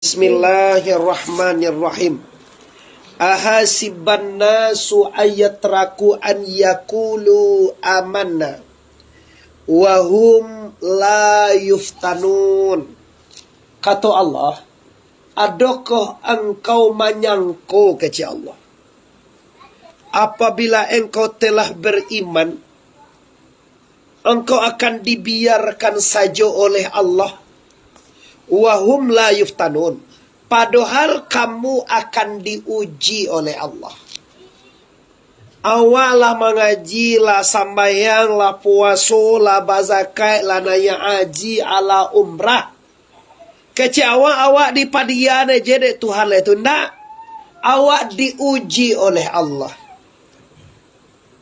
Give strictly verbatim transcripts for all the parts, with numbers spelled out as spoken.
Bismillahirrahmanirrahim. Ahasiban nasu ayyatraku an yaqulu amanna wa hum la yuftanun. Kato Allah, adokah angkau manyangko, kecek Allah, apabila engkau telah beriman, engkau akan dibiarkan sajo oleh Allah. Wa hum la yuftanun. Padahal kamu akan diuji oleh Allah. Awak lah mangaji, lah sambayang, lah puaso, lah bazakat, lah naiak haji, alah umrah. Kecek awak, awak dipadiaan aja dek Tuhan lah itu. Ndak. Awak diuji oleh Allah.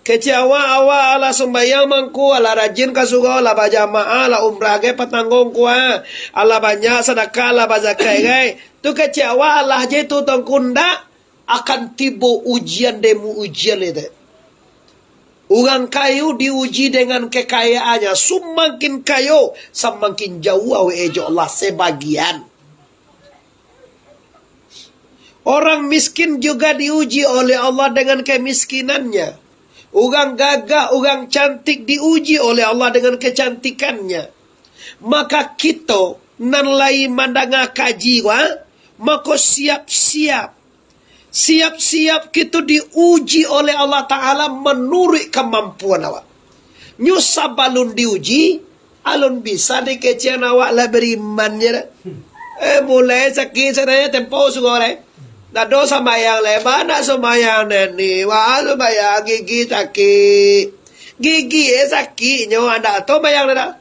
Kecek awak, awak alah sumbayang mangko, alah rajin ka surau, alah bajamaah, alah umrah gai patanggo ko, alah banyak sadakah, alah bazakat gai. Tu kecek awak alah je tu tongko, ndak, akan tibo ujian demi ujian itu. Urang kayo diuji dengan kekayaannya, samakin kayo, samakin jauah awak jo Allah sabagian. Orang miskin juga diuji oleh Allah dengan kemiskinannya. Urang gagah, urang cantik diuji oleh Allah dengan kecantikannya. Maka kito nan lai mandanga kaji ko, mako siap-siap. Siap-siap kito diuji oleh Allah Ta'ala manuruik kamampuan awak. Nyo sabalun diuji, alun bisa dikecekan awak lah bariman je dah. Eh, mulai sakik sadonyo tempo sugo lai. Ndak ado sambayang lai, bana sambayang ni, wah sambayang gigi sakik. Gigi eh sakiknyo, ndak ado sambayang dah.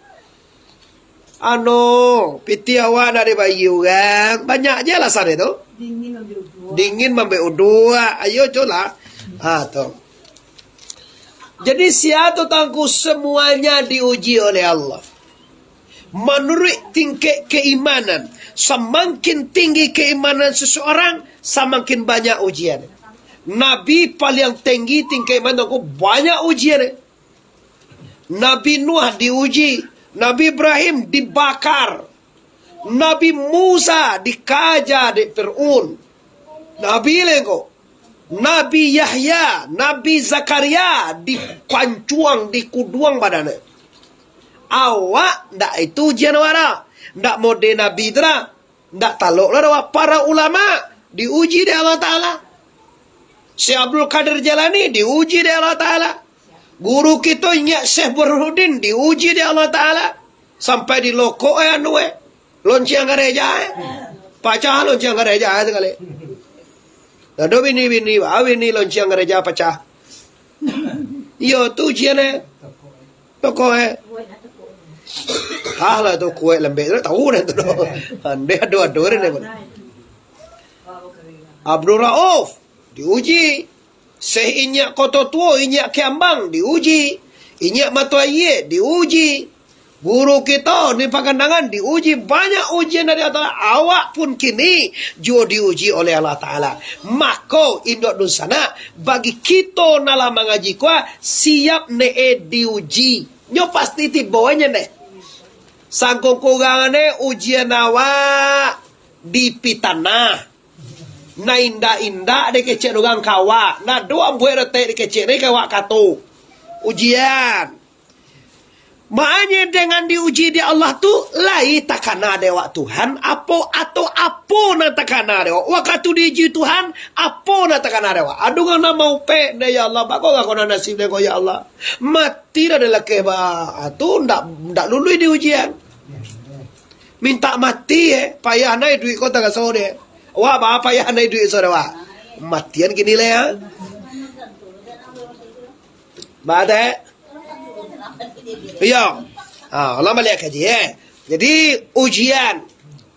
Ano, pitih awak ndak dibayia urang. Banyak je alasan itu. Dingin mambuek uduak. Dingin mambuek uduak. Ayo, colah. Ha, tu. Jadi, sia tu tangku semuanya diuji oleh Allah. Manuruik tingkat keimanan, samakin tinggi keimanan seseorang, samakin banyak ujian. Nabi paling tinggi tingkat iman tu, banyak ujian. Nabi Nuh diuji, Nabi Ibrahim dibakar, Nabi Musa dikaja dek Fir'aun, Nabi lengko, Nabi Yahya, Nabi Zakaria dipancuang, dikuduang badannyo. Awak ndak itu ujian awak dah. Ndak mode Nabi tu dah. Ndak talok lah doh, para ulama diuji dek Allah Ta'ala. Syekh Abdul Qadir Jailani diuji dek Allah Ta'ala. Guru kito inyak Syekh Burhanuddin diuji dek Allah Ta'ala. Sampai dilokok eh anu eh. Lonceng gareja eh. Pacah lonceng gareja eh sakali. Ado bini-bini, ah, bini lonceng gareja pacah. Iyo tu ujian eh. Tokok eh. Ah lah tu kuek lembek tu, tahu dah tu doh. Andeh ado-ado ni. Abdul Rauf diuji. Syekh inyak Koto Tuo, inyak Kiambang diuji. Inyak Mato Aie diuji. Guru kito di Pakandangan diuji. Banyak ujian dari Allah Ta'ala. Awak pun kini juo diuji oleh Allah Ta'ala. Mako, induak dunsanak, bagi kito nan lah mangaji ko, siap ne eh diuji. Nyo pasti tibo nyo ne. Sangko kurang ne ujian awak dipitanah. Nah, indak-indak dikecek urang ka awak. Nah, doang buek dotek dikecek ne ka awak kato. Ujian. Maknyo dengan diuji dek Allah tu, lai takana dek awak Tuhan, apo atau apo nan takana dek awak. Wakatu diuji Tuhan, apo nan takana dek awak. Ado urang nan maupek, "Dek ya Allah, bako lah ko nan nasib dek ko ya Allah. Mati dah dek lakeh ba." Ah, tu ndak, ndak lului di ujian. Mintak mati eh, payah nai duit ko taraso dek. Wah, ba payah nai duit so dek wah. Matian kini le ah. Ba dek. Iyo. Ha, ulang baliak kaji, eh. Jadi, ujian.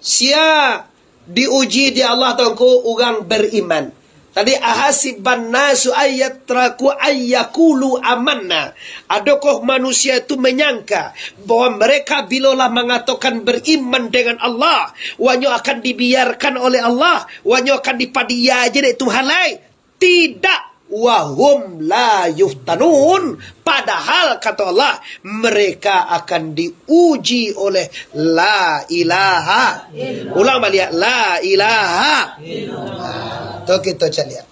Sia diuji di Allah tu, urang beriman. Tadi, "Ahasiban nasu ayyatraku ayyakulu amanna." Adakah manusia itu menyangka bahwa mereka bilolah mengatakan beriman dengan Allah, wanyo akan dibiarkan oleh Allah, wanyo akan dipadia aja dek Tuhan lai? Tidak. "Wa hum la yuftanun." Padahal, kata Allah, mereka akan diuji oleh la ilaha. Ulang baliak, la ilaha. Tu kito caliak.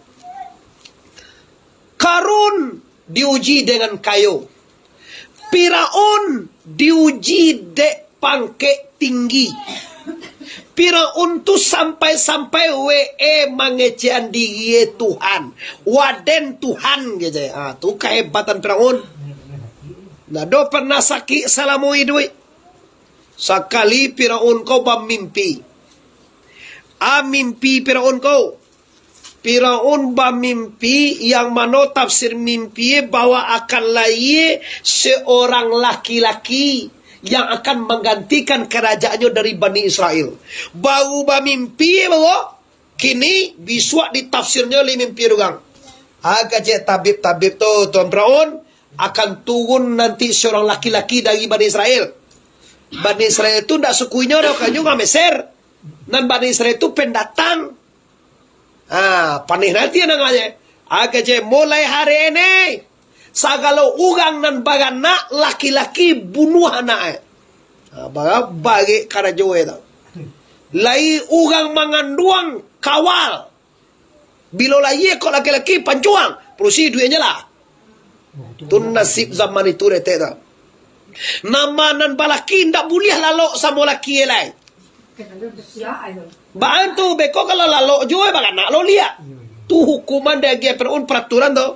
Karun diuji dengan kayo. Firaun diuji dek pangkek tinggi. Firaun tu sampai-sampai we mangecekan diri Tuhan. Waden Tuhan, kecek. Ha, tu kahebatan Firaun. Ndak do pernah sakik salamo iduik. Sakali Firaun ko bamimpi. A mimpi Firaun ko. Firaun bamimpi, yang mano tafsir mimpi bahwa akan lahia seorang laki-laki yang akan manggantikan karajaannyo dari Bani Israel. Baru bamimpi, baru kini bisuak ditafsirnyo lai mimpi urang. Ha, kecek tabib-tabib tu, Tuan Firaun, akan turun nanti seorang laki-laki dari Bani Israel. Bani Israel tu ndak suku inyo doh, kan inyo urang Mesir. Nan Bani Israel tu pendatang. Ha, paneh nanti nan aje. Ha, kecek, mulai hari ini, sagalo urang nan baranak laki-laki bunuah anak e. Ha, bara-, barek karajo e tu. Lai urang manganduang, kawal. Bilo lahia kok laki-laki, pancuang. Padusi iduiknyo lah. Tu nasib zaman itu, retek tu. Nan ma nan balaki ndak buliah lalok samo laki e lai. Baa tu, beko kalau lalok juo, baranak lo liak. Tu hukuman diagiah Firaun, peraturan tu.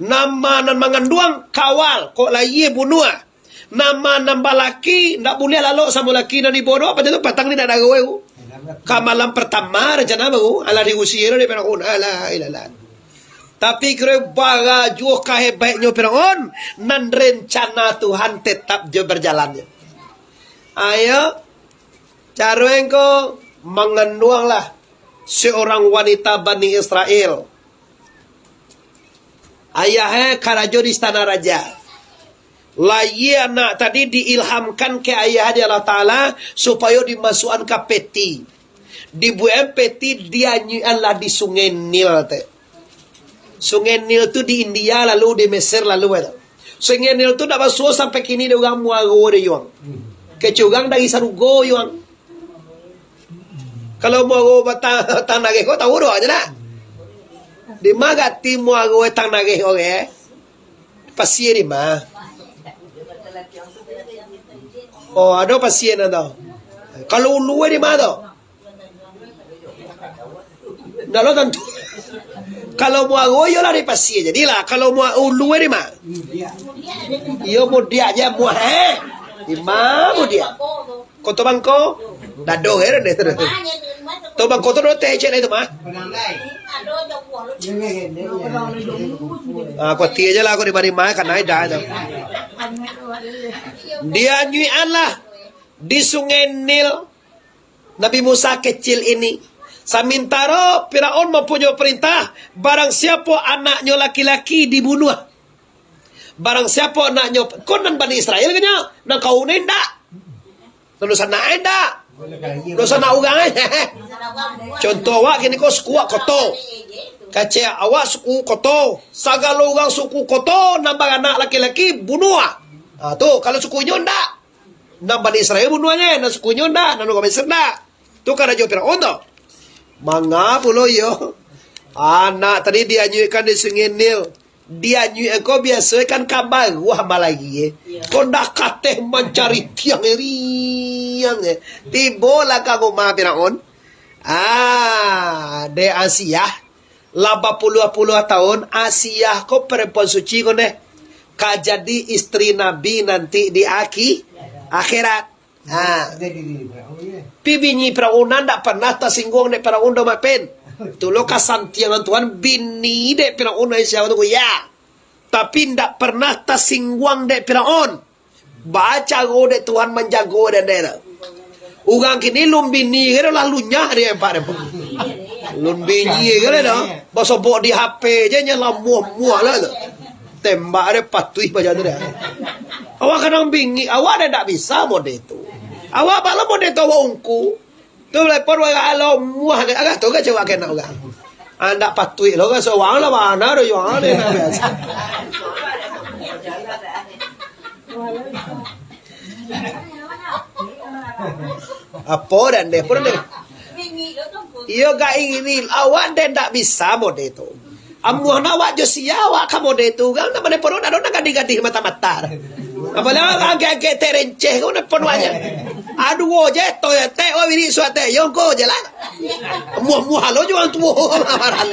Nan ma nan manganduang, kawal, kok lahia bunuah. Nan ma nan balaki, ndak buliah lalok samo laki nan ibo doh, apo tu, patang ni ndak ado gawe. Ka malam pertama rencana baru, alah diusir dek Firaun. Alah, ilalah. Tapi kiro bara juo kahebaiknyo Firaun, nan rencana Tuhan tetap jo berjalan. Ayo, caro engko manganduanglah seorang wanita Bani Israel. Ayah e karajo di istana raja. Lahia anak tadi diilhamkan ke ayah di Allah Taala supayo dimasuakan ka peti. Dibuekan peti, dianyuikanlah di Sungai Nil, te. Sungai Nil tu di India lalu, di Mesir lalu, te. Sungai Nil tu ndak basuo sampai kini dek urang, muaro dek urang. Kecek urang dari sarugo, urang. Kalau muaro batang, batang nareh ko, tahu doh aja lah. Di ma gati muaro batang nareh ko, eh? Pasia di ma? Oh, ado pasia nan tu. Kalau ulu di ma tu? Ndak lo tantu. Kalau muaro iyolah di pasia. Jadilah, kalau mua-, ulu di ma? Iyo, mudiak je mua, eh. Di ma mudiak? Koto Bangko? Dado, eh, deh, tu. Koto Bangko tu do teh cek lah itu mah. Ah, kuatia je lah aku di mari mah, kan naik dah tu. Dianyuikan lah di Sungai Nil, Nabi Musa kecil ini. Samintaro Firaun mampunyoi perintah, barang siapo anaknyo laki-laki dibunuah. Barang siapo anaknyo, ko nan Bani Israel kan nyo, nan kaum ni ndak. Nan dunsanak e ndak. Dunsanak urang e. Contoh awak kini ko suku awak Koto. Kecek awak suku Koto. Sagalo urang suku Koto nan baranak laki-laki bunuah. Ha, tu, kalau suku inyo ndak. Nan Bani Israel bunuahnyo, nan suku inyo ndak, nan urang Mesir ndak. Tu karajo Firaun tu. Manga pulo iyo. Anak tadi dianyuikan di Sungai Nil. Dianyuikan ko biaso kan ka baruah malari, eh. Ko ndak kateh mancari tiang, eh, riang, eh. Tibolah ka rumah Firaun. Ah, dek Asiah. Lah bapuluah-puluah taun, Asiah ko perempuan suci ko neh, ka jadi istri Nabi nanti di aki-, akhirat. Ha. Pi bini Firaun ndak pernah tasingguang dek Firaun doh, Mak Pen. Tu lo kasantiangan Tuhan, bini dek Firaun Aisyah tu, ya. Tapi ndak pernah tasingguang dek Firaun. Baa caro dek Tuhan manjago dek tu. Urang kini lun bini ge lah lunyah di empat empat. Lun bini ge lah dah. Basobok di H P je nyo lamuah-muah lah tu. Tembak dek patuih baca tu dek. Awak kadang bingik, awak dek ndak bisa mode tu. Awak bala mode tu awak ungku. Tu lepon awak lamuah dek, agak tu ge cewek kena urang. Ah, ndak patuik lo kan, surang lah bana do yo, ah, deh, nah, biasa. Apo dan deh, pun deh. Iyo, gak ingin, awak deh ndak bisa mode tu. Amuah nak awak jo sia, awak ka mode tu, kan, nak mode pun ado nak gadih-gadih mata-mata. Apalagi agak-agak terenceh ko, nak pun aja. Aduh, je, to ya, te, oh, bini suat te, yo, ko je lah. Muah-muah lo jo urang tuo, marah.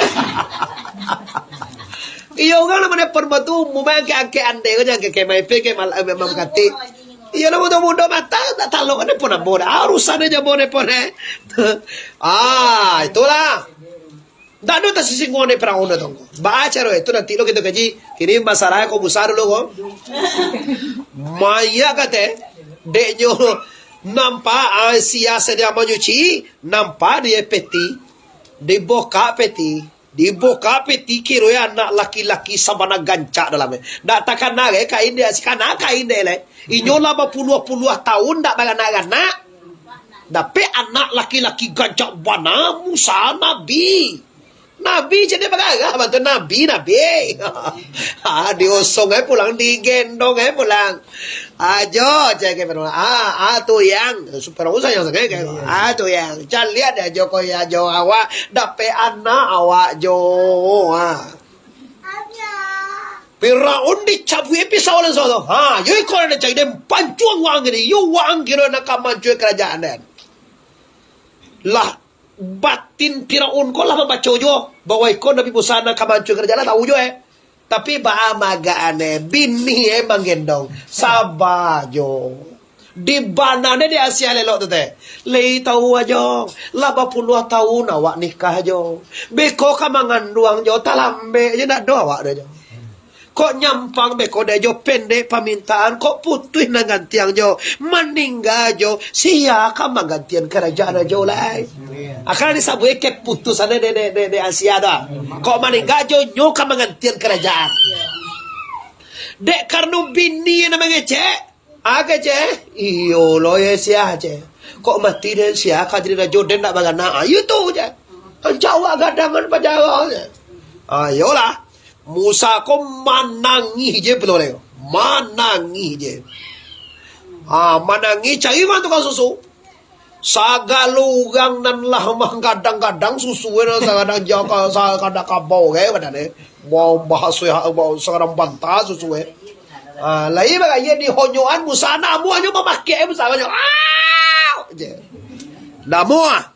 Iyo, urang lah mode pun batu, umum angkek-angkek ande ko, jangan angkek kemai pe, kemal, eh, memang kati. Iyo, lah, mudo-mudo mata, tak talok, ande pun ambo dah. Ah, urusan aja mode pun, eh. Ah, itulah. Ndak ado tasisingguang dek Firaun tu. Baa caro itu nanti lo kito kaji. Kini masalah ko Musa dulu ko. Maya kate, dek nyo nampak, ah, sia sadia manyuci, nampak di peti. Dibukak peti. Dibukak peti, kiro anak laki-laki sabana gancak dalam. Ndak takana ge kain dek, sakana kain dek le. Inyo lah bapuluah-puluah tahun ndak baranak-anak. Dapek anak laki-laki gancak bana, Musa nabi. Nabi jadi bagarah bantu nabi, nabi. Ah, diosong ai pulang, digendong ai pulang. Ajo, cek ke Firaun. Ah, ah, tu yang. Firaun sayang sangaik kan. Ah, tu yang. Caliak dek ajo ko ya, ajo awak. Dapek anak awak jo. Ah. Firaun dicabuik pisau langsung tu. Ha, yo iko nan dicari den pancuang wang kini. Yo wang kiro nak ka mancuai kerajaan den. Lah, batin Firaun ko lah mambaco jo bahwa iko Nabi Musa nan ka mancuai kerajaan lah, tahu jo, eh. Tapi baa magak ane, bini, eh, manggendong. Saba jo. Di bana ne di Asia lelok tu teh. Lai tahu ajo. Lah bapuluah tahun awak nikah jo. Beko ka manganduang jo, talambek je nak do awak do jo. Kok nyampang beko dek jo, pendek pamintaan, kok putuih nan gantiang jo, maningga jo, sia ka manggantian karajaan ajo lai. Akan disabuik keputusan dek, dek, dek, dek Asia tu. Kok maningga jo, nyo ka manggantian karajaan. Dek karano bini nan mangecek, Aga, ceh? Iyo lo, ye, sia, ceh. Kok mati den sia ka jadi rajo, den ndak baranak? Ah, iyo tu, ceh. Jawab gadangan pajawa, ceh. Ah, iyolah. Musa ko manangih je pulo le. Manangih je. Ah, manangih cari mah tukang susu. Sagalo urang nan lah manggadang-gadang susu, nan sagadang jaka, sagadang kabau, ke, badan, eh. Mau bahas, mau sagadang banta susu, eh. Ah, lai bagaya di honyoan Musa, namuah nyo mamakai Musa, nyo, "Ah!" je. Namuah.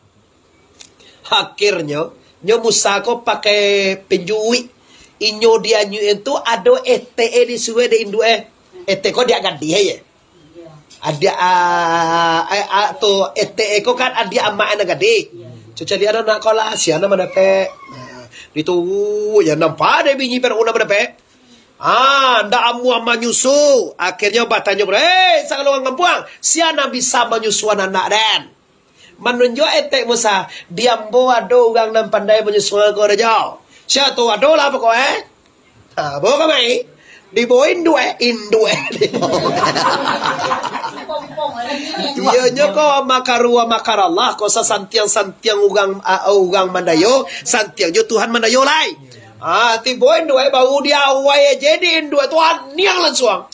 Akhirnyo, nyo Musa ko pakai penjuik. Inyo dianyuik tu ado etek e disuruah dek induak e. Etek ko diak gadih e. Adiak, ah, eh, ah, tu, etek e ko kan adiak amak e nan gadih. Cocok dia anak ko lah, sia nan mandapek. Nah, ditu, ya nampak dek bini Firaun nan mandapek. Ah, ndak amuah manyusu. Akhirnyo batanyo pulo, "Eh, sagalo urang kampuang, sia nan bisa manyusuan anak den?" Manunjuak etek Musa, "Di ambo ado urang nan pandai manyusuan ko, Rajo." "Sia tu?" "Ado lah pokok e." Ha, bawa kamari. Dibawa induak e, induak e. Iyo nyo ko, makarua makar Allah ko, sasantiang-santiang urang, a, urang mandayo, santiang jo Tuhan mandayo lai. Ah, tibo induak e baru diawai aja di induak tu aniang lansuang.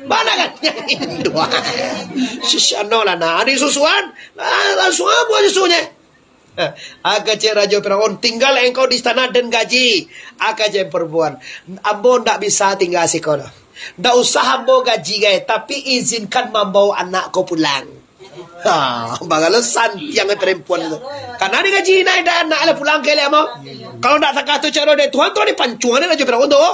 Bana kan? Induak. Sisano lah nah, disusuan. Ah, lansuang amuah susunyo. Ah, kecek Rajo Firaun, "Tinggal engkau di istana dan gaji." Ah, kecek perempuan, "Ambo ndak bisa tinggal siko doh. Ndak usah ambo gaji gai, tapi izinkan mambawa anak ko pulang." Ha, bagalo santiang e perempuan tu. Karena digaji nak, indak anak lah pulang ke lamo. Kalau ndak takah tu caro dek Tuhan tu dipancuang dek Rajo Firaun tu.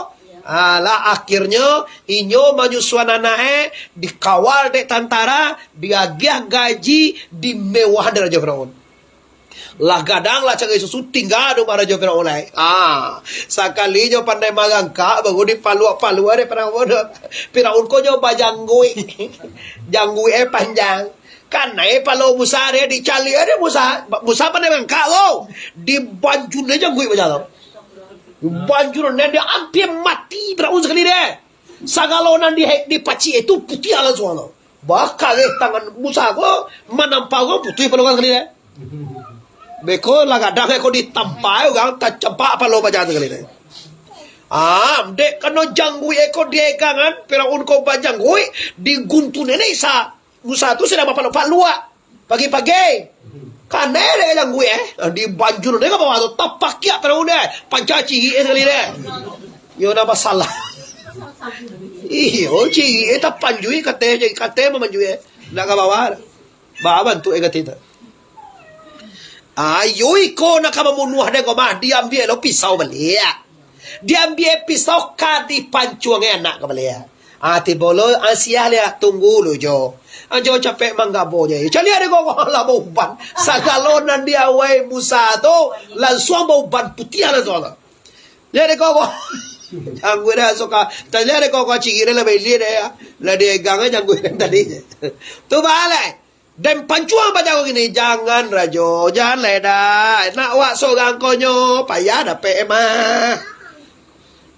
Alah, akhirnyo inyo manyusuan anak e, dikawal dek tantara, diagiah gaji, dimewah dek Rajo Firaun. Lah gadang lah cari susu, tingga di rumah Rajo Firaun lai. Ah, sakalinyo pandai marangkak, baru dipaluak-paluak dek Firaun. Firaun ko nyo bajangguik. Jangguik e panjang. Kanai palo Musa dek, dicaliak dek Musa. Musa pandai marangkak ko. Dibanjun e jangguik macam tu. Banjun e, dia ampia mati Firaun sakali dek. Sagalo nan di, dipacik itu putiah lansuang tu. Bakareh tangan Musa ko, manampa ko putuih palo urang sakali dek. Beko lah gadang eko ditampai urang, tacampak palo paja tu kali ni. Ah, dek kano jangguik eko diegangan, Firaun ko bajangguik, diguntu nenek Isa. Musa tu sadang bapalua-palua. Pagi-pagi. Kanai dek jangguik, eh. Dibanjur dek ka bawah tu, tapakiak Firaun deh. Panca cirik eh sakali deh. Yo, ndak masalah. Iyo, cirik eh tapanjui, kate, kate mamanjui eh. Ndak ka bawah. Ba bantuak eh kate tu. Ayo iko nak ka mambunuah dek ko mah, diambiak lo pisau baliak. Diambiak pisau ka dipancuang eh anak ka baliak. Ah, tibo lo Asiah liak, tunggu lu jo. Anjo capek manggabo je. Caliak dek ko, lah bauban. Sagalo nan diawai Musa tu, langsuang bauban putiah langsuang tu. Liak dek ko, jangguik dah suka. Taliak dek ko, cirik dah lah bailia dah ya. Lah diegang eh jangguik dah tadi. Tu balai. Den pancuang paja ko kini, jangan rajo, jan lai dah. Nak wak sorang ko nyo, payah dapek emah.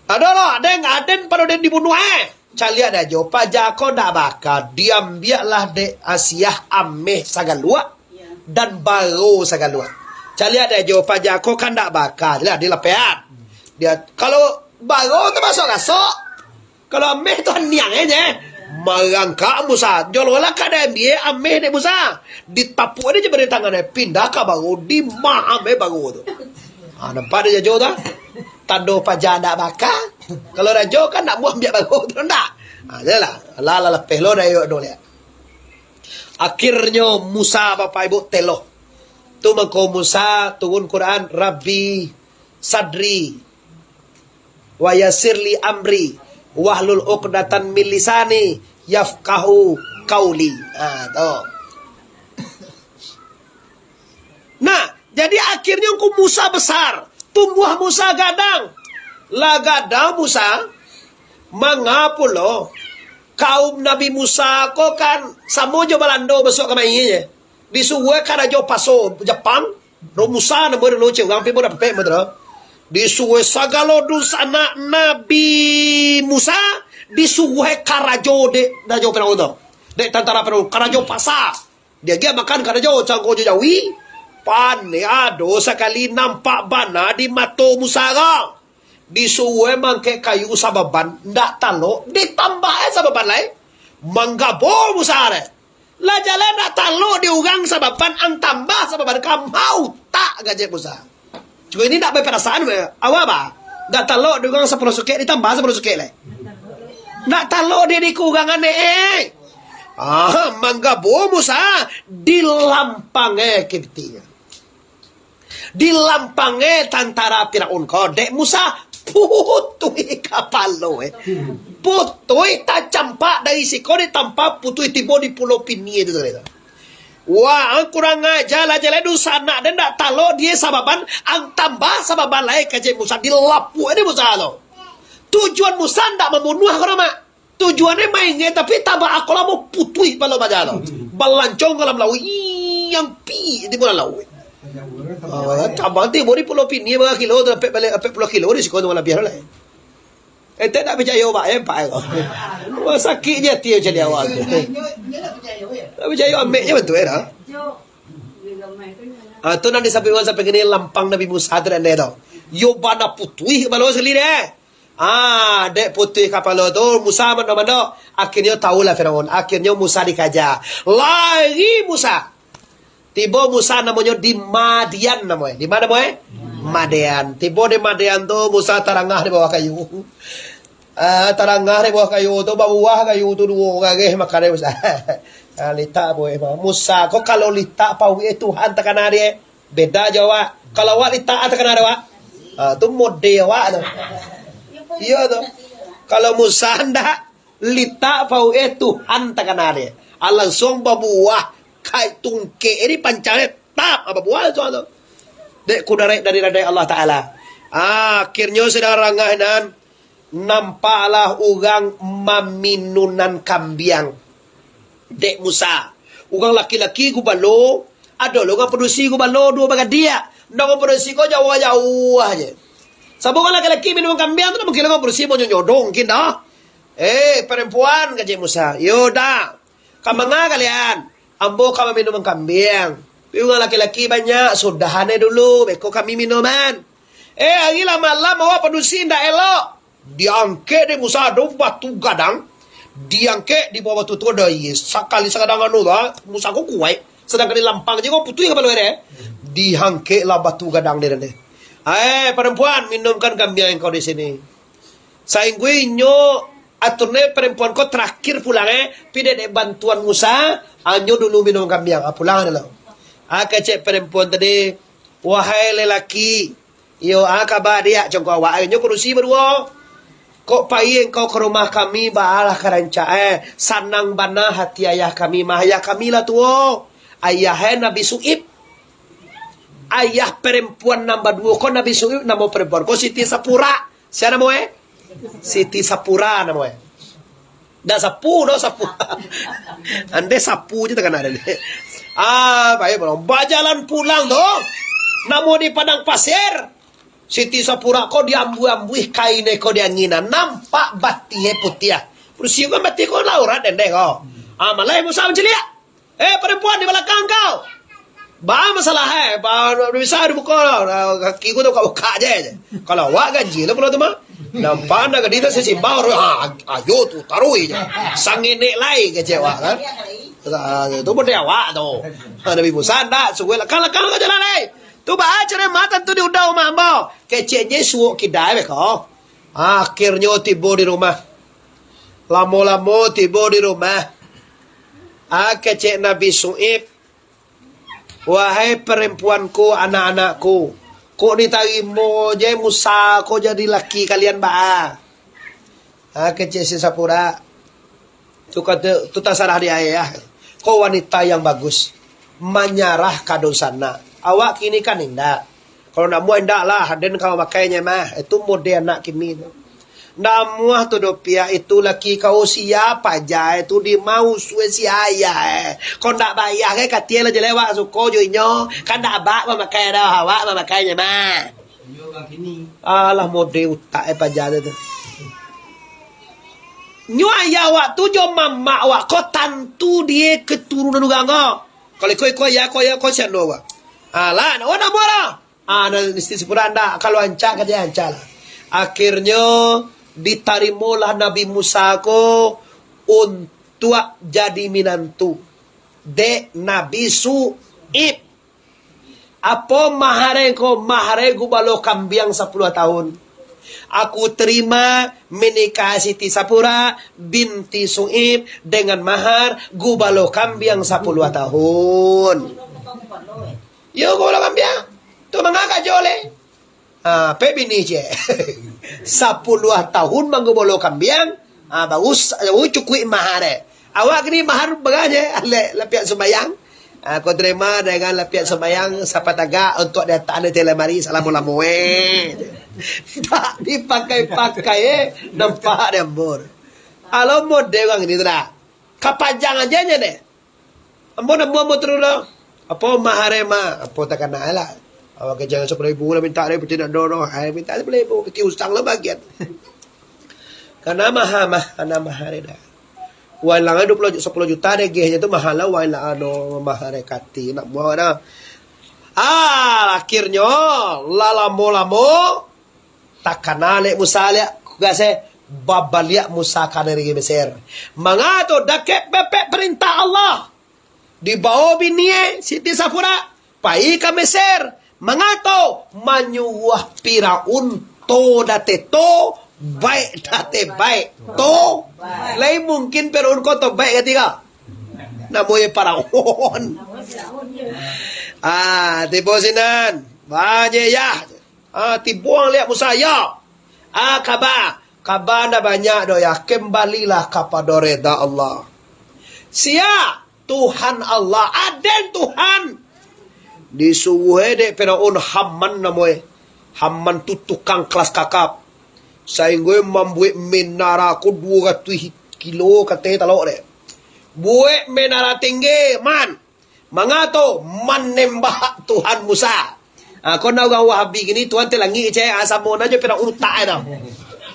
Ado lo, den, aden pado den dibunuah eh. Caliak dek jo, paja ko ndak baka, diambiaklah dek Asiah ameh sagaluak, dan baro sagaluak. Caliak dek jo, paja ko kan ndak baka, lah dilapehan. Dia, kalau baro tu masuk rasok, Kalau ameh tu aniang aja. Marangkak Musa. Jololah ka diambiak ameh dek Musa. Ditapuak dek jemari tangan, eh. Pindah ka baro, di ma ameh baro tu. Ha, nampak dek jajo tu, ah? Tando paja ndak baka. Kalau rajo kan ndak mau ambiak baro tu, ndak? Ha, jelah. Lah, lah, lapeh lo dayok tu liak. Akhirnyo Musa, Bapak Ibu, telo. Tu mangko Musa turun Quran, Rabbi sadri wa yassir li amri, wahlul uqdatan min lisani, yafqahu qauli. Ha, tu. Nah, jadi akhirnyo ko Musa besar, tumbuah Musa gadang. Lah gadang Musa, manga pulo, kaum Nabi Musa ko kan samo jo Balando basuak ka main je. Disuruah karajo paso Japang, Ro Musa namo dulu cek urang, pi mudah pepek mah tu. Disuruah sagalo dunsanak Nabi Musa, disuruah karajo dek rajo Firaun tu. Dek tantara Firaun, karajo pasa. Diagiah makan karajo, cangko jo jawi. Pan, ado sakali nampak bana di mato Musa ko. Disuruah mangkek kayu sababan, ndak talok, ditambah sababan lai. Manggabo Musa deh. Lah jaleh ndak talok di urang sababan, ang tambah sababan, ka mautak kecek Musa. Cuma ini ndak baparasaan, awak ba? Ndak talok di urang sapuluah sukek, ditambah sapuluah sukek lai. Ndak talok di dikurangan, eh. Ah, manggabo Musa, dilampangnyo kepitinyo. Dilampangnyo tantara Firaun ko dek Musa, putuih kapalo, eh. Putuih tacampak dari siko ditampa, putuih tibo di pulau Pinia tu tadi tu. Wah, ang kurang aja lah, jaleh dunsanak den ndak talok di sababan, ang tambah sababan lai kecek Musa, dilapuak dek Musa tu. Tujuan Musa ndak mambunuah ko, Mak. Tujuannyo main je, tapi tabaa ko lah mau putuih palo paja tu. Balancong ka dalam lauik, ih, ampiak tibo dalam lauik. Ah, tabang tibo di Pulau Pinia, bara kilo tu, ampek baleh, ampek puluah kilo di siko tu, labiah lah. Ente ndak picayo, Pak, eh, Pak, eh. Wah, sakik je ati macam ni awak tu. Ndak picayo, amek je bantuak, eh, dah. Ah, tu nan disabuik urang sampai kini lampang Nabi Musa tu, dah, tu. Yo bana putuih kapalo sakali deh. Ah, dek putuih kapalo tu, Musa mandok-mandok. Akhirnyo tahulah Firaun. Akhirnyo Musa dikaja. Lari Musa. Tibo Musa namonyo di Madian namonyo. Di ma namonyo? Madian. Tibo di Madian tu, Musa tarangah di bawah kayu. Ah, tarangah di bawah kayu tu, babuah kayu tu duo, gageh makan Musa. Ah, litak buah Musa. Ko kalau litak pauik Tuhan takana dek. Beda jo awak. Kalau awak litak takana dek awak. Ah, tu mode awak tu. Iyo tu. Kalau Musa ndak, litak pauik Tuhan takana dek. Ah, langsuang babuah, kai tungkek ni pancang, eh, tap, ah, babuah tu, tu. Dek kudarek dari radai Allah Taala. Ah, akhirnyo sudah rangah nan, nampaklah urang maminunan kambiang dek Musa. Urang laki-laki gubalo, ado lo urang padusi gubalo duo bagadiak. Ndak, urang padusi ko jauah-jauah je. Sabab urang laki-laki minuman kambiang tu, ndak mungkin urang padusi mau nyodong, mungkin doh. "Eh, parampuan," kecek Musa. "Yo dah. Ka manga kalian?" "Ambo ka maminuman kambiang." Urang laki-laki banyak, sudahan dulu, beko kami minuman. Eh, ari lah malam, awak padusi ndak elok. Diangkek dek Musa ado batu gadang, diangkek di bawah batu tu ado aia. Sakali sagadang anu tu, ah, Musa ko kuaik, sadangkan di lampang je ko putuih kapalo dek. Diangkek lah batu gadang dek dek. Eh, perempuan, minumkan kambiang engkau di sini. Sainggo inyo, aturnyo perempuan ko terakhir pulang, eh. Pi dek, dek bantuan Musa, anyo dulu minum kambiang. Ah, pulang dulu. Ah, kecek perempuan tadi, "Wahai lelaki, iyo, ah, kaba diak congko awak, eh, nyo padusi baduo. Kok pai engkau ka rumah kami, baalah ka rancak, eh. Sanang bana hati ayah kami mah, ayah kami lah tuo. Ayah, eh, Nabi Su'ib." Ayah perempuan nan baduo ko Nabi Su'ib, namo perempuan ko Siti Sapura. Sia namo, eh? Siti Sapura namo, eh. Dak sapu, dak sapu. Ande sapu je takana ado ni. Ah, baik, bajalan pulang tu. Namo di padang pasir. Siti Sapura ko diambuih-ambuih kain ko di angin. Nampak batih putiah. Padusi kan batih ko aurat dendeh ko. Ah, malah Musa mancaliak. "Eh, perempuan di balakang kau! Ba masalah, eh, ba, bisa dibuka, kaki ku tu buka-buka je, je. Kalau awak ganjil lah pulo tu mah. Nampak nak gadih tu sisimbau, ha, ayo tu, taruih je. Sangenek lai kecek awak kan." Ah, tu pun dari awak tu. Ha, Nabi Musa ndak, suruh lakang-lakang ka jalan lai. Tu ba cerematan tu diundang rumah ambo. Keceknyo suok kidai beko. Akhirnyo tibo di rumah. Lamo-lamo tibo di rumah. Ah, kecek Nabi Su'ib, "Wahai perempuanku, anak-anakku, kok ditarimo je Musa ko jadi laki kalian baa?" Ah, kecek Siti Sapura, "Tu kata, tu tasarah di ayah. Ko wanita yang bagus, manyarah ka dunsanak. Awak kini kan indak. Kalau ndak amuah, indak lah, den ka mamakai nyo mah. Itu mode anak kini tu. Ndak amuah tu doh, Piak, itu laki kau sia paja, itu dimausue si ayah, eh. Kau ndak bayah, eh, katie lah jelek awak suko jo inyo. Kan ndak abak mamakai doh, awak mamakai nyo mah." Alah, mode utak, eh, paja tu, tu. Nyo ayah awak tu jo mamak awak ko tantu die keturunan urang ko. Kalau iko, iko ayah ko, ayah ko, sian do awak. Alah, nak, oh, nak buat lah. Ah, nah, Siti Sapura ndak, kalau rancak ka dia rancak lah. Akhirnyo ditarimolah Nabi Musa ko untuak jadi minantu dek Nabi Su'ib. "Apo mahare ko?" "Mahare gubalo kambiang sapuluah tahun. Aku terima menikah Siti Sapura binti Su'ib dengan mahar gubalo kambiang sapuluah tahun." Yo, gubalo kambiang. Tu manga ka jo le. Ah, pe bini ciek. Sapuluah tahun manggubalo kambiang, ah, baru sa-, baru cukuik mahar, eh. Awak kini mahar bara je, alek lapiak sumbayang. Ah, kau terima dengan lapiak sumbayang sapatagak untuk diletak di lemari salamo-lamo, eh. Tak dipakai-pakai, eh. Nampak di ambur. Alo mode urang kini tu dah. Kapajang aja je deh. Ambo ndak amuah, ambo taruih lah. Apo mahar e, Mak? Apo takana lah. Awak ka jan sapuluah ribu lah minta dari peti nak dono. Ai, minta sapuluah ribu, peti usang lah bagian. Kana mahar, mah, kana mahar e dah. Wai lang duo puluah, sapuluah juta deh, geh je tu mahar lah, wai lang ado mahar e kati, nak amuah dah. Ah, akhirnyo, lah lamo-lamo, takana lek Musa liak, kugas e, babaliak Musa ka nagari Mesir. Manga tu dakek pepek parintah Allah. Dibao bini e, Siti Safura, pai ka Mesir. Manga tu? Manyuruah Firaun to date to, baik date baik to. Lai mungkin Firaun ko to baik kati ka? Namo e Firaun. Ah, tibo sinan. Ba je yah. Ah, tibo ang liak Musa, yo. Ah, kaba. Kaba ndak banyak doh, yo. Kembalilah kapado reda Allah. Sia? Tuhan Allah. Aden Tuhan. Disuruah e dek Firaun Haman namo e. Haman tu tukang kelas kakap. Sainggo e mambuek menara ko duo ratuih kilo kate talok dek. Buek menara tinggi, man. Manga tu? Manembak Tuhan Musa. Ah, ko nan urang Wahabi kini, Tuhan teh langik, cek. Ah, samo nan jo pina utak e tu.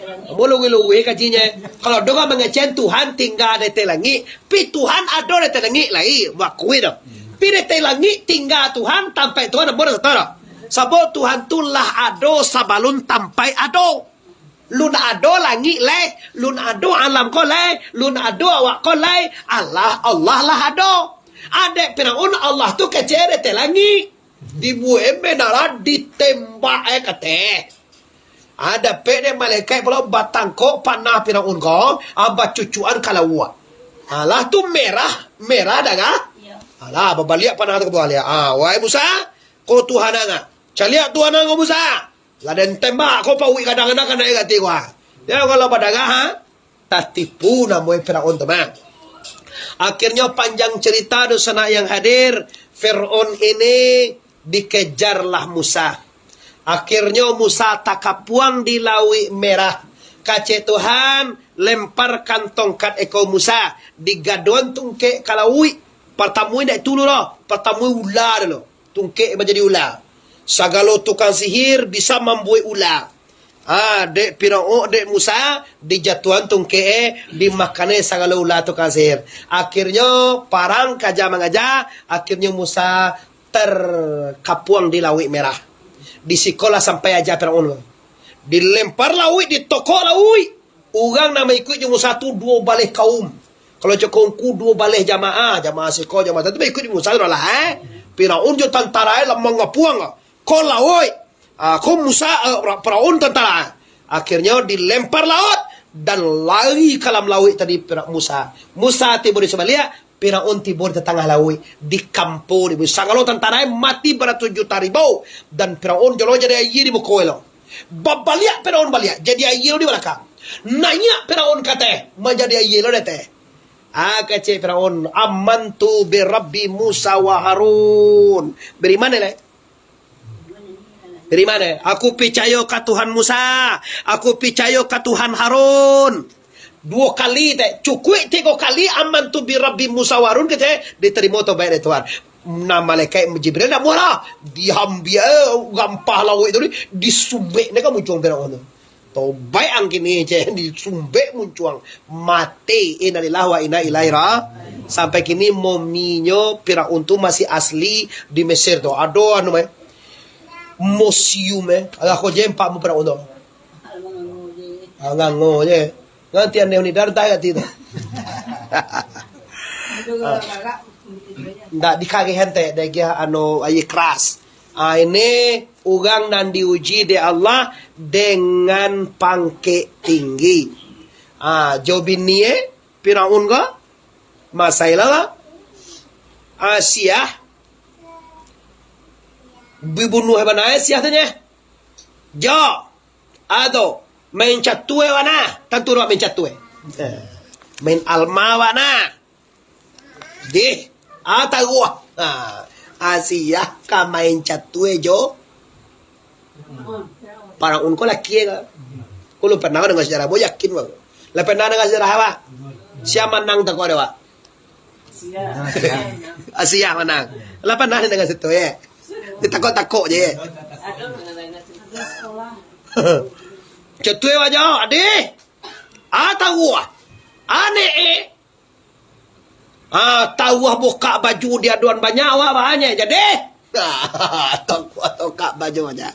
Ambo luruih-luruih kajinyo. Kalau dek urang mangecek Tuhan tingga di ateh langik, pi Tuhan ado di ateh langik lai, bakui tu. Pi di ateh langik tingga Tuhan, tampek Tuhan ambo dah sato dah. Sabab Tuhan tu lah ado sabalun tampek ado. Lun ado langik lai, lun ado alam ko lai, lun ado awak ko lai, alah Allah lah ado. Dek Firaun, Allah tu kecek di ateh langik. Dibuek menara, ditembak e ka ateh. Ah, dapek dek malaikat pulo batangkok panah Firaun ko, ah, bacucuan ka lauak. Alah tu merah, merah dagah. Iyo. Alah, babaliak panah tu ka baliak. Ah, wahai Musa, ko Tuhan ang ah. Caliak Tuhan ang ko Musa. Lah den tembak ko pauik gadang nak kanai gati ko ah. Yo, kalau badarah, ha? Tatipu namo Firaun tu mah. Akhirnyo panjang cerita, dunsanak yang hadir, Firaun ini dikejarlah Musa. Akhirnyo Musa takapuang di Lauik Merah. Kecek Tuhan, lemparkan tongkat iko Musa, digadoan tungkek ka lauik. Partamo indak itu dulu, partamo ula dulu. Tungkek manjadi ula. Sagalo tukang sihir bisa mambuek ula. Ah, dek Firaun, dek Musa, dijatuahan tungkek e, dimakan e sagalo ula tukang sihir. Akhirnyo, parang kaja mangaja, akhirnyo Musa terkapuang di Lauik Merah. Di sikolah sampai aja Firaun. Dilempar lauik, ditokok lauik. Urang nan maikuik jo Musa tu duo baleh kaum. Kalau cako ngku duo baleh jamaah, jamaah siko, jamaah tu maikuik jo Musa tu lah, eh. Firaun jo tantara e lah mangapuang ko lauik. Ah, ko Musa, eh, Firaun tantara. Akhirnyo dilempar lauik dan lari ka dalam lauik tadi Fira-, Musa. Musa tibo di sabaliak, Firaun tibo di tatangah lauik, dikampo di sagalo tantara e mati baratuih juta ribu, dan Firaun jolo jadi aia di muko e lo. Babaliak Firaun baliak, jadi aia lo di balakang. Naiak Firaun ka ateh, manjadi aia lo di ateh. Ah, kecek Firaun, "Amantu bi Rabbi Musa wa Harun." Beriman lai. Beriman, eh? "Aku picayo ka Tuhan Musa, aku picayo ka Tuhan Harun." Duo kali teh, cukuik tigo kali, "Amantu bi Rabbi Musa wa Harun," kecek, ditarimo tobaik dek Tuhan. Nah, malaikat Jibril ndak muah lah. Diambiak, eh, gampah lauik tu ni, disumbek nyo ka muncuang Firaun tu. Tobaik ang kini, cek, disumbek muncuang. Mati, innalillahi wa inna ilaihi ra-, sampai kini muminyo Firaun tu masih asli di Mesir tu. Ado anu, eh, museum, eh. Alah ko je empat mu Firaun tu. Ah, ngango je. Nanti ane ni dar dah kat situ. Ndak dikageh ente, dek anu aia keras. Ah, ini urang nan diuji dek Allah dengan pangkek tinggi. Ah, jo bini e, Firaun ko, Masailah lah. Ah, siah. Dibunuah bana siah tu nyo. Jo. Ado. Main catur bana. Tantu dak main catur. Eh, main alma bana. Deh. Ah, taruah. Ah, ah, siah ka main catur jo. Firaun ko laki ka. Ko lu pernah dengar sejarah, bo yakin, Bang. Lah pernah dengar sejarah apa? Sia manang tako ado, Pak? Ah, sia manang. Lah pernah dengar situ, ya? Ditakok-takok je, ya? Cetua aja, adih. Ah, taruah. Aneh, eh. Ah, taruah bukak baju di aduan banyak, awak banyak jadi. Taruah bukak baju banyak.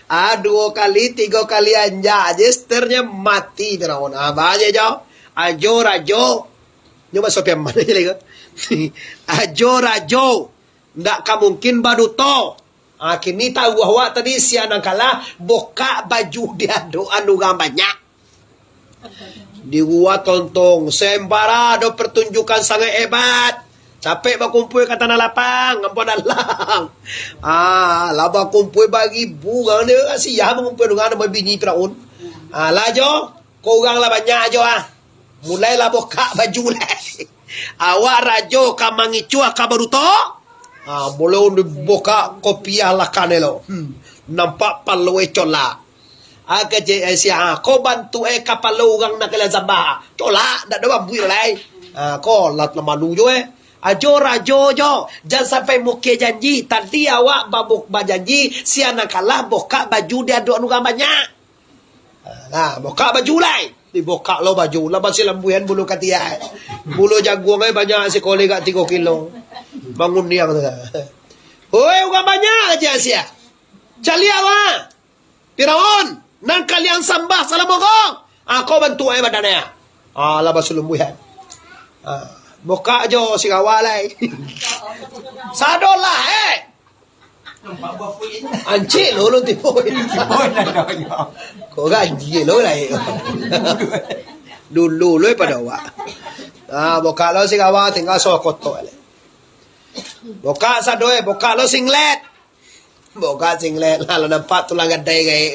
Ah, duo kali, tigo kali anjak je, seternyo mati Firaun. Ah, banyak jo. Ajo rajo. Nyo baso piaman aja lagi. Ajo rajo. Ndak ka mungkin baduto. Ah, kini taruah awak tadi, sia nan kalah, bukak baju di aduan urang banyak. Di gua tontong, sembara ado pertunjukan sangat hebat. Capek bakumpul ka tanah lapang, ambo dalam. Ah, lah bakumpul baribu urang ni, sia bakumpul dengan bini Firaun. Ah, lah jo, ko urang lah banyak jo ah. Mulailah bukak baju lai. Awak rajo ka mangicuah ka baduto. Ah, mulai dibukak kopiah lah kanai lo. Hmm. Nampak palo e colak. Ah, kecek, eh, sia, ah, ko bantuak e kapalo urang nan kalian sambah. Colak, ndak ado bambuih lai. Ah, ko lah, lah malu jo, eh. Ajo rajo jo, jan sampai mukir janji. Tadi awak babu-, bajanji, sia nan kalah bukak baju di aduan urang banyak. Nah, bukak baju lai. Dibukak lo baju, lah basi lambuian bulu katiak. Bulu jaguang ai banyak sikali gak tigo kilo. Manguniang tu. Oi, urang banyak aja sia. Caliak lah. Firaun, nan kalian sambah salamo ko, ah, ko bantuak e badan e. Ah, lah basalumbuihan. Ah, bukak jo sirawa lai. Sadolah, eh. Ancik lo, lo tipu. Ko ganji lo lai. Dulu lo pada awak. Ah, bukak lo sirawa tinggal sakotok lai. Bukak sado e, bukak lo singlet. Bukak singlet lah, lah nampak tulang gadai gaek.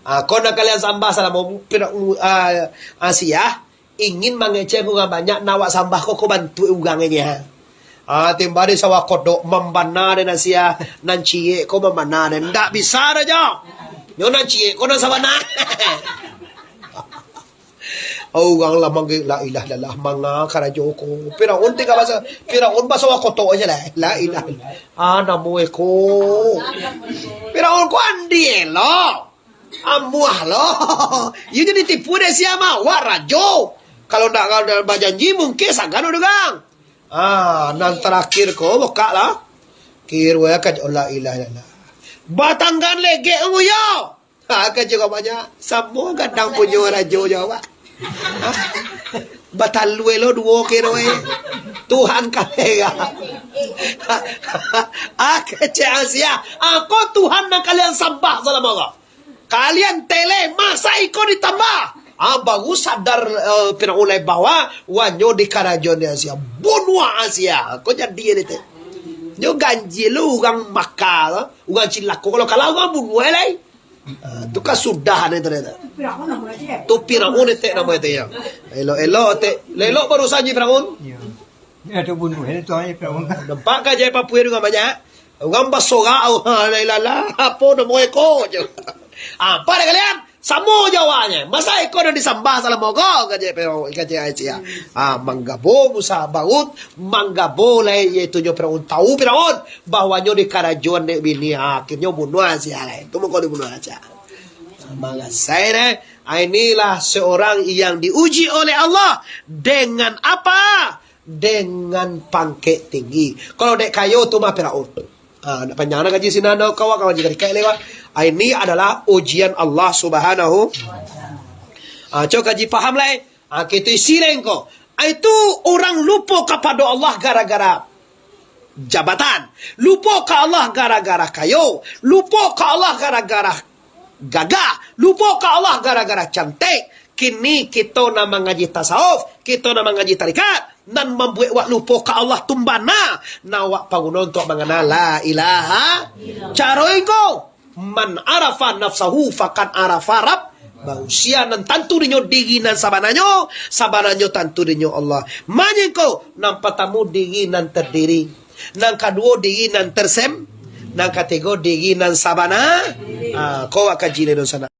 Ah, ko nan kalian sambah salamo pira-, ah, ah, sia, ingin mangecek urang banyak, nan awak sambah ko, ko bantuak urang e. Ah, timbali sawah kodok mambana den sia, nan ciek ko mambana den. Ndak bisa doh, Jo. Nyo nan ciek ko nan sabana. Urang lah manggil, "La ilaha illallah, manga karajo ko." Firaun tingga basa, Firaun basa wakoto aja lah. La ilaha illallah. Ah, namo eko. Firaun ko andi lo. Amuah lo. Iyo jadi tipu dek sia mah. Wak rajo. Kalau ndak, kalau ndak bajanji, mungkin sagano dengan. Ah, nan tarakhir ko, bukak lah. Kiro ya ka, la ilaha illallah. Batanggan legek nguyo. Ha, kecek awaknyo, samo gadang punyo rajo jo awak. Ha? Batalua lo duo kiro e. Tuhan kamera. Ha, kecek sia. Ako Tuhan nan kalian sambah salamo ko. Kalian tele, masa iko ditambah. Ha, baru sadar, eh, Firaun lai bahwa wanyo di karajoan sia. Bunuah sia. Ko jadi e tu. Nyo ganjia lo urang Makkah tu. Urang cilako kalau kalah urang bunuah lai. Ah, tu kan sudah ni tadi tu. Tu Firaun etek namo etek yo. Elok-elok etek. Elok barusan ji Firaun. Iyo. Ni ado bunuah ni tu ai Firaun. Nampak ka je papuih dengan banyak. Urang basorak, oh, la ilaha, apo namo eko je. Ah, apo dah kalian? Samo jawabnyo. Masa eko nan disambah salamo ko, ka je Firaun, ka je Aisyah. Ah, manggabo Musa baut, manggabo lai, yaitu nyo Firaun. Tahu Firaun bahwanyo dikarajoan dek bini, akhirnyo bunuah sia lai. Tu mako dibunuah sia. Mangasai deh. Ah, inilah seorang yang diuji oleh Allah dengan apa? Dengan pangkek tinggi. Kalau dek kayo tu mah Firaun. Ah, nak panjang nak kaji sinan, kawan-kawan, jika dikaik lewat. Ah, ini adalah ujian Allah Subhanahu. Ah, coba kaji paham lai. Ah, kita isi lai engko. Ah, itu orang lupa kepada Allah gara-gara jabatan. Lupa ka Allah gara-gara kayo. Lupa ka Allah gara-gara gagah. Lupa ka Allah gara-gara cantik. Kini kito nan mangaji tasawuf, kito nan mangaji tarikat, nan mambuek wak lupa ka Allah tu bana, nan wak paguno untuak mangana la ilaha. Caro iko, man arafa nafsahu faqad arafa rabbahu. Sia nan tantu dinyo diri nan sabananyo, sabananyo tantu dinyo Allah. Manyengko, nan patamu diri nan terdiri, nan kaduo diri nan tersem, nan katigo diri nan sabana. Ah, ko wak kaji lai dunsanak.